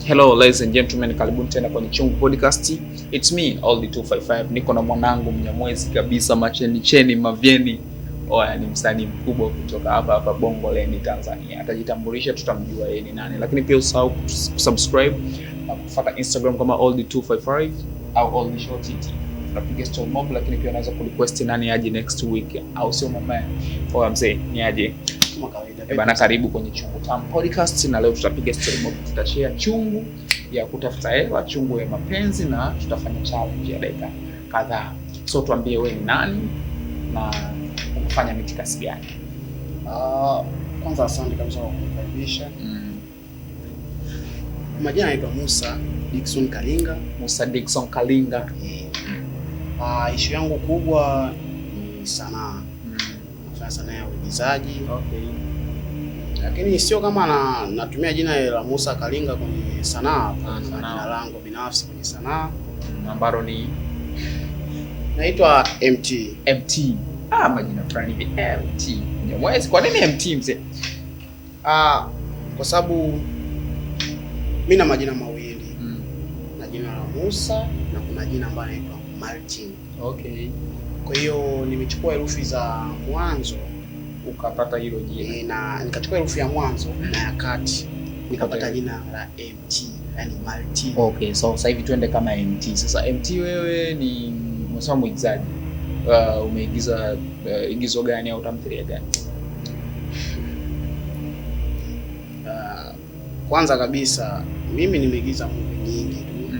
Hello ladies and gentlemen, karibuni tena kwenye Chungu Podcast. It's me Old 255. Niko na mwanangu Mnyamwezi kabisa, macheni cheni mavyeni. Oya, ni msanii mkubwa kutoka hapa hapa Bongo Land Tanzania. Atajitambulisha, tutamjua yeye ni nani. Lakini pia usahau kusubscribe na kufuata Instagram kama Old 255 au Old Show TT. Tunapiga story mob, lakini pia unaweza kurequest nani aje next week, au sio mama? Oya mzee, ni aje? Kama kawaida. Eh bana, karibu kwenye Chungu Tamu Podcast, na leo tutapiga story mob, tutashare chungu ya kutafuta hela, chungu ya mapenzi na tutafanya challenge ya dakika kadhaa. So tuambie wewe ni nani na unafanya mitikasi gani? Kwanza asante kabisa kwa kunikaribisha. Majina naitwa Musa Dickson Kalinga. Musa Dickson Kalinga. Ishu yangu kubwa ni sanaa. Nafanya sanaa ya uigizaji. Okay. Lakini sio kama natumia jina la Musa Kalinga kwenye sanaa, Ah, sanaa. jina langu binafsi kwenye sanaa. Ambalo ni Naitwa MT. MT. Ah, majina fulani hivi MT. Nyamwezi, kwa nini MT mzee? Kwa sababu mimi na majina mawili. Na jina la Musa na kuna jina ambalo linaitwa Martin. Okay. Kwa hiyo nimechukua herufi za mwanzo ukapata hilo jina. Na nikachukua herufi ya mwanzo na ya kati nikapata Okay. jina la MT, yani Martin. Okay, so sasa hivi twende kama MT. Sasa MT wewe ni umesema mwigizaji. Umeigiza igizo gani au tamthilia gani? Kwanza kabisa mimi nimeigiza movie nyingi tu.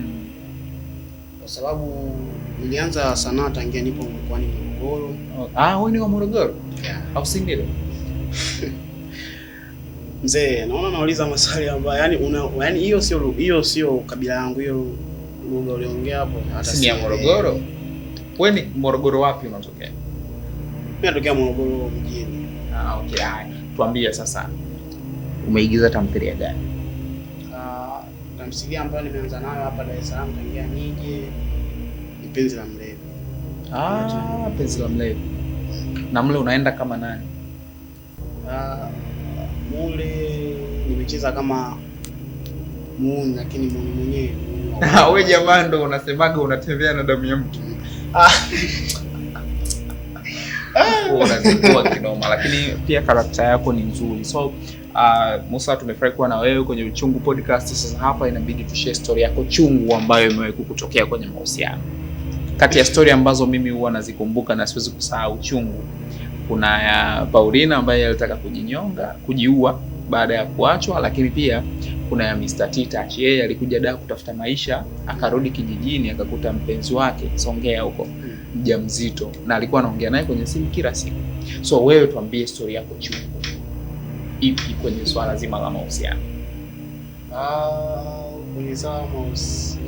Kwa sababu nilianza sanaa tangia nipo mkoani Morogoro. Oh, wewe ni wa Morogoro? Yeah. Au si ndio? Mzee, naona nauliza maswali ambayo yani hiyo sio kabila yangu, hiyo lugha uliongea hapo hata Si ni ya sielewi. Morogoro? Wewe ni Morogoro wapi unatokea? Mimi natokea Morogoro mjini. Ah, okay. Haya, tuambie sasa. Umeigiza tamthilia gani? Tamthilia ambayo nimeanza nayo hapa Dar es Salaam tangia nije ni Penzi la Mlevi. Penzi la Mlevi. Na mle unaenda kama nani? Mule nimecheza kama muuni, lakini muuni mwenyewe, muuni wa Wewe jamaa ndo unasemaga unatembea na damu ya mtu. Unazingua kinoma, lakini pia karakta yako ni nzuri. So Musa, tumefurahi kuwa na wewe kwenye Uchungu Podcast. Sasa hapa inabidi tushare story yako chungu ambayo imewahi kukutokea kwenye mahusiano. Kati ya story ambazo mimi huwa nazikumbuka na siwezi kusahau chungu, kuna ya Paulina ambaye alitaka kujiua baada ya kuachwa, lakini pia kuna ya Mr. Tita. Yeye alikuja da kutafuta maisha, akarudi kijijini akakuta mpenzi wake Songea huko mjamzito, na alikuwa anaongea naye kwenye simu kila siku. So wewe tuambie story yako chungu ipi kwenye swala zima la mahusiano? Kwenye swala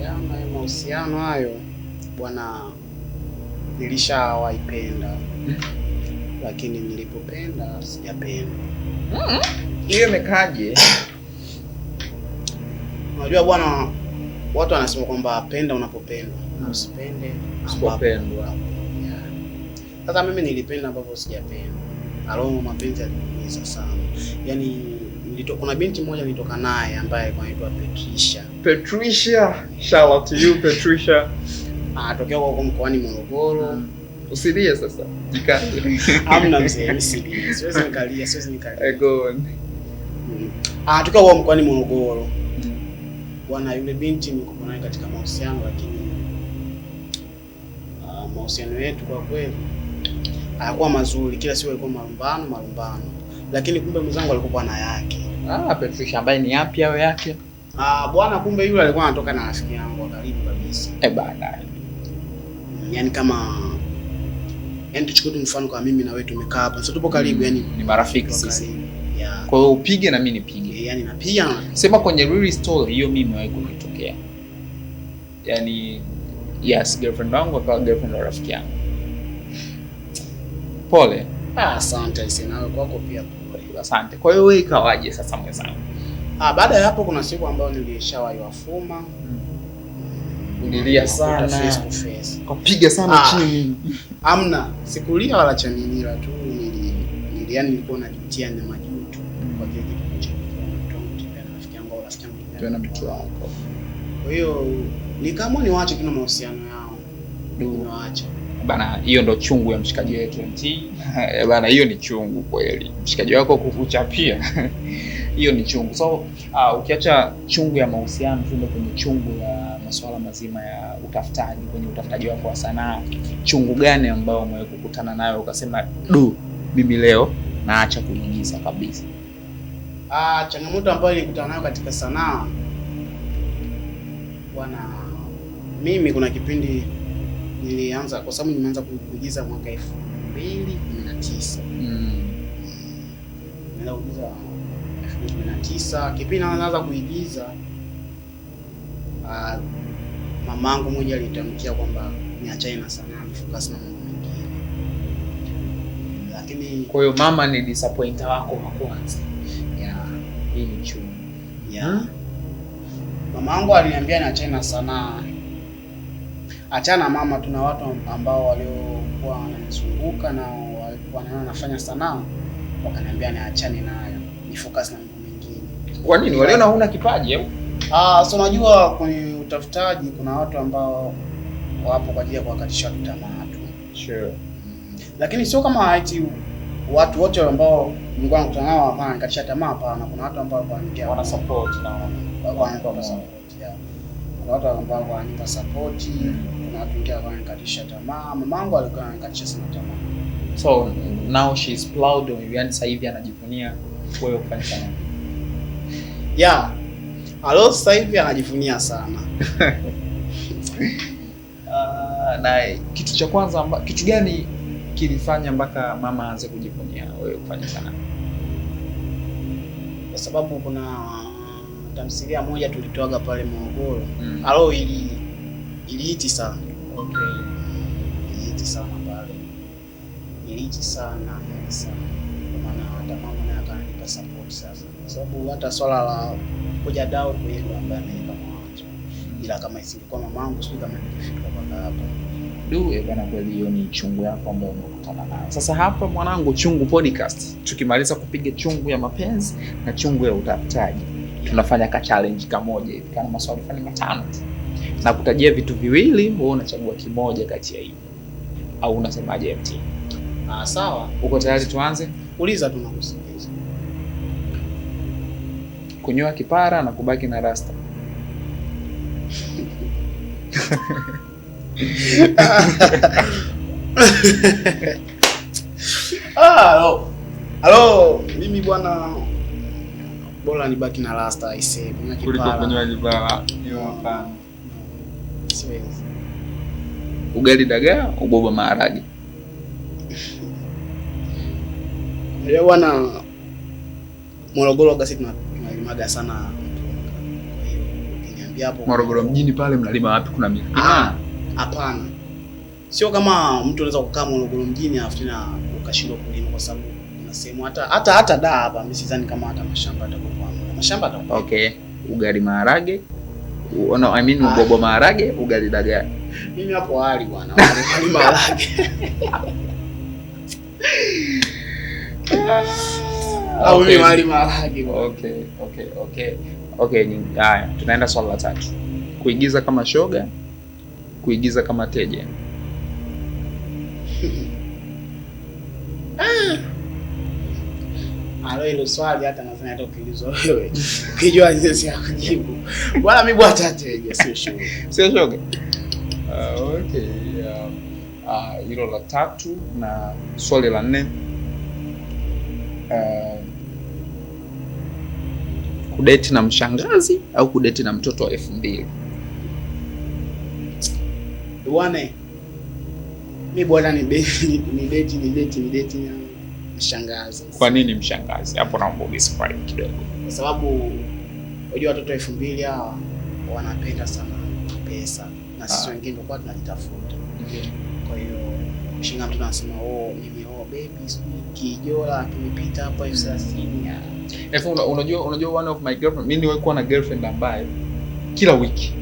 la mahusiano hayo bwana, nilishawaipenda. Lakini nilipopenda sijapendwa. Hiyo imekaje? Unajua bwana, watu wanasema kwamba penda unapopendwa na usipende usipopendwa. Yeah. Sasa mimi nilipenda ambapo sijapendwa. Alomo mapenzi yaliniumiza sana. Kuna binti mmoja nilitoka naye ambaye alikuwa anaitwa Patricia. Patricia, shout out to you Patricia. Anatokea huko mkoani Morogoro. Usilie sasa. Jikaze. Hamna mzee, mimi silie. Siwezi nikalia, siwezi nikalia. Go on. Anatokea huko mkoani Morogoro. Bwana, yule binti nilikuwa naye katika mahusiano, lakini mahusiano yetu kwa kweli hayakuwa mazuri. Kila siku ilikuwa malumbano, malumbano. Lakini kumbe mwenzangu alikuwa na yake. Patricia ambaye ni yapi au yake? Bwana, kumbe yule alikuwa anatoka na rafiki yangu wa karibu kabisa. Bana. Yaani kama, yaani tuchukue tu mfano kwa mimi na wewe tumekaa hapa. Sasa tupo karibu, yani Ni marafiki tupo sisi. karibu. Yeah. Kwa hiyo upige na mimi nipige. Yani napiga na Sema kwenye real story hiyo mimi imewahi kunitokea. Yaani yes, girlfriend wangu akawa girlfriend wa rafiki yangu. Pole. Asante aisee, nawe kwako pia pole. Asante. Kwa hiyo wewe ikawaje sasa mwenzangu? Baada ya hapo kuna siku ambayo nilishawahi wafuma. Ulilia Nakuta sana. Face to face. Kapiga sana chini. Hamna, sikulia wala cha nini, ila tu nilikuwa najutia na majuto kwa kile kitu ambacho nilikuwa na mtu wangu kutembea na rafiki yangu au rafiki yangu Tuwe na mtu wako. Kwa hiyo nikaamua niwaache tu na mahusiano yao. Niwaache. Bana, hiyo ndo chungu ya mshikaji wetu MT. Bana, hiyo ni chungu kweli. Mshikaji wako kukuchapia. Hiyo ni chungu. So, ukiacha chungu ya mahusiano, tuende kwenye chungu ya masuala mazima ya utafutaji, kwenye utafutaji wako wa sanaa. Chungu gani ambayo umewahi kukutana nayo ukasema du, mimi leo naacha kuigiza kabisa? Changamoto ambayo nilikutana nayo katika sanaa bwana, mimi kuna kipindi nilianza, kwa sababu nimeanza kuigiza mwaka 2019. Nimeanza kuigiza 2019. Kipindi naanza kuigiza, mamangu mmoja alinitamkia kwamba niachane na sanaa, nifocus na mambo mengine. Lakini kwa hiyo mama ni disappointer wako wa kwanza. Yeah. Hii ni chungu. Yeah. Mamangu aliniambia niachane na sanaa. Achana mama, tuna watu ambao waliokuwa wananizunguka na walikuwa wanaona nafanya sanaa, wakaniambia niachane nayo, ni focus na mambo mengine. Kwa nini? Waliona huna kipaji au? So unajua kwenye utafutaji kuna watu ambao wapo kwa ajili ya kuwakatisha watu tamaa tu. Sure. Lakini sio kama eti watu wote ambao nilikuwa nakutana nao walikuwa wananikatisha tamaa, hapana. Kuna watu ambao walikuwa wananitia wana support na wananipa support, yeah. Kuna watu ambao walikuwa wananipa support, kuna watu wengine walikuwa wananikatisha tamaa. Mamangu alikuwa ananikatisha sana tamaa. So now she is proud of you, yani sasa hivi anajivunia wewe kufanya sanaa. Yeah. Alo sasa hivi anajivunia sana. Na kitu cha kwanza, kitu gani kilifanya mpaka mama aanze kujivunia wewe kufanya sanaa? Kwa sababu kuna tamthilia moja tulitoaga pale Morogoro. Alo iliiti sana. Okay. Iliiti sana pale. Iliiti sana, yani sana. Kwa maana hata mama naye akanipa support sasa. Kwa sababu hata swala la kuja dau kwa yeye ndo ambaye amenipa mawazo. Ila kama isingekuwa mamangu sijui kama ningefika mpaka hapa. Du, bwana, kweli hiyo ni chungu yako ambayo umekutana nayo. Sasa hapa mwanangu, Chungu Podcast, tukimaliza kupiga chungu ya mapenzi na chungu ya utafutaji, tunafanya ka challenge kamoja hivi, kana maswali fulani matano tu. Na kutajia vitu viwili, wewe unachagua kimoja kati ya hivyo. Au unasemaje MT? Sawa. Uko tayari tuanze? Uliza tu nakusikiliza. Kunyoa kipara na kubaki na rasta. Halo, mimi bwana bora nibaki na rasta aisee, kuna kipara. Kuliko kunyoa kipara. Hiyo hapana. Siwezi. Ugali dagaa, uboba maharage. Leo bwana Morogoro gasi tunalimaga sana mpunga. Kwa hiyo ukiniambia hapo Morogoro mjini pale mnalima wapi? Kuna milima? Hapana. Sio kama mtu anaweza kukaa Morogoro mjini afu tena ukashindwa kulima, kwa sababu kuna sehemu hata da hapa mimi sidhani kama hata mashamba atakuwa. Mashamba atakuwa. Okay, ugali maharage. No, I mean ubobo maharage, ugali dagaa. Mimi hapo hali bwana, ugali maharage. Au mimi wali maharage. Okay. Okay, haya, tunaenda swali la tatu. Kuigiza kama shoga, kuigiza kama teja. Alo, hilo swali hata nadhani hata ukiulizwa wewe ukijua jinsi ya kujibu. Bwana mimi bwana teja, sio shoga. Sio shoga. Okay. Hilo la tatu. Na swali la nne. Kudeti na mshangazi au kudeti na mtoto wa 2000? Bwana, mimi bwana ni date na mshangazi. Kwa nini mshangazi? Hapo naomba udescribe kidogo. Kwa sababu unajua watoto 2000 hawa wanapenda sana pesa na sisi wengine ndio kwa tunajitafuta. Okay. Kwa hiyo mshangazi mtu anasema mimi baby sijui kijola kimepita hapa 30,000. Efu unajua one of my girlfriend, mimi niliwahi kuwa na girlfriend ambaye kila wiki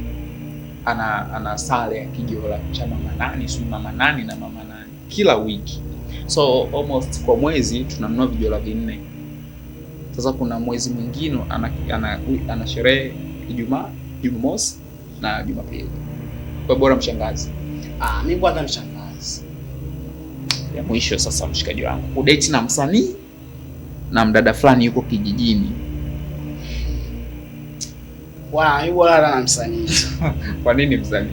ana sare ya kijola cha mama nani, sijui mama nani na mama nani kila wiki. So almost kwa mwezi tunanunua vijola 4. Sasa kuna mwezi mwingine ana sherehe Ijumaa, Jumamosi na Jumapili. Kwa bora mshangazi. Ah, mimi kwanza mshangazi. Ya mwisho sasa, mshikaji wangu, kudate na msanii na mdada fulani yuko kijijini. Bwana, mimi bora na msanii. Kwa nini msanii?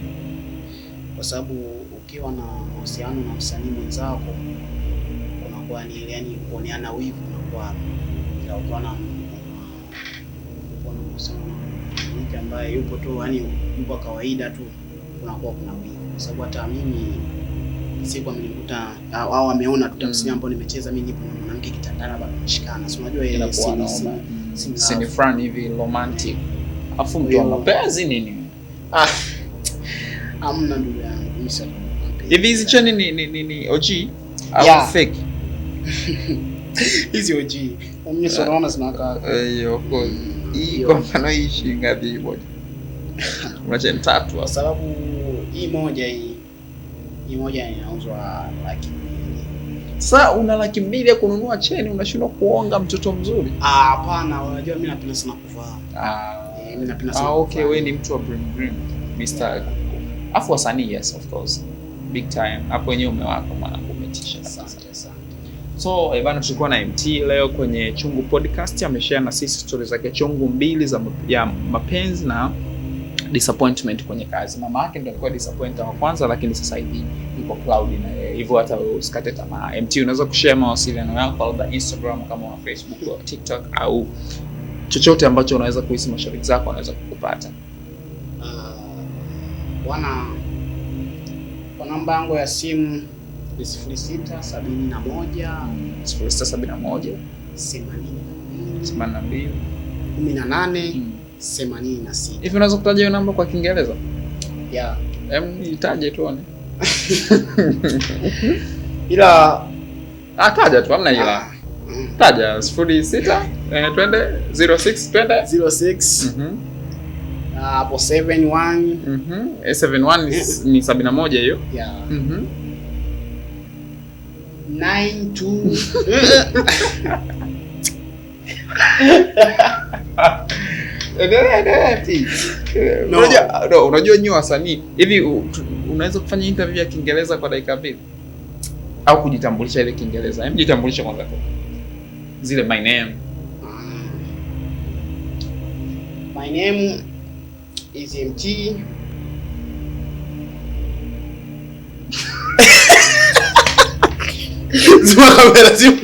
Kwa sababu ukiwa na mahusiano na msanii mwenzako unakuwa ni yani kuoneana wivu unakuwa, ila ukiwa na mahusiano na mwanamke ambaye yupo tu yani yupo kawaida tu unakuwa kuna wivu, kwa sababu hata mimi siku amenikuta au ameona tu tamthilia ambayo nimecheza mimi nipo na mwanamke kitandani bado tunashikana, si unajua ile scene fulani hivi romantic, afu mtu wa mapenzi nini? Ah, hamna ndugu yangu, mimi sio hivi. Hizi cheni ni OG au fake? Hizi OG. Mimi sio naona zinakaa. Eh, of course. Hii kwa mfano hii shilingi ngapi moja? Una cheni tatu kwa sababu hii moja hii moja inauzwa 200,000. Sasa una 200,000 ya kununua cheni unashindwa kuonga mtoto mzuri? Ah, hapana, unajua mimi napenda sana kuvaa. Mimi napenda sana. Okay, wewe ni mtu wa bling bling, Mr. Afu wasanii, yes of course. Big time. Hapo wenyewe umewaka mwanangu, umetisha. Asante sana. So bana, tulikuwa na MT leo kwenye Chungu Podcast. Ameshare na sisi stories zake chungu mbili za ya mapenzi na disappointment kwenye kazi. Mama yake ndo alikuwa disappointer wa kwanza, lakini sasa hivi yuko cloud na yeye. Hivyo hata wewe usikate tamaa. MT, unaweza kushare mawasiliano yako labda Instagram kama wa Facebook au TikTok au chochote ambacho unaweza kuhisi mashabiki zako wanaweza kukupata. Bwana, kwa namba yangu ya simu ni 0671 0671 82 82 18 86. Hivi unaweza kutaja hiyo namba kwa Kiingereza? Yeah. Itaje tuone. Ila taja tu, hamna ila. Taja 06 twende 06 twende 06 hapo 71 71 ni 71 hiyo. Yeah. 92 No. Unajua nyinyi wasanii hivi unaweza kufanya interview ya Kiingereza kwa dakika 2 au kujitambulisha ile Kiingereza? Hebu jitambulishe kwanza tu. Zile my name. My name is MT. Zima kamera, zima.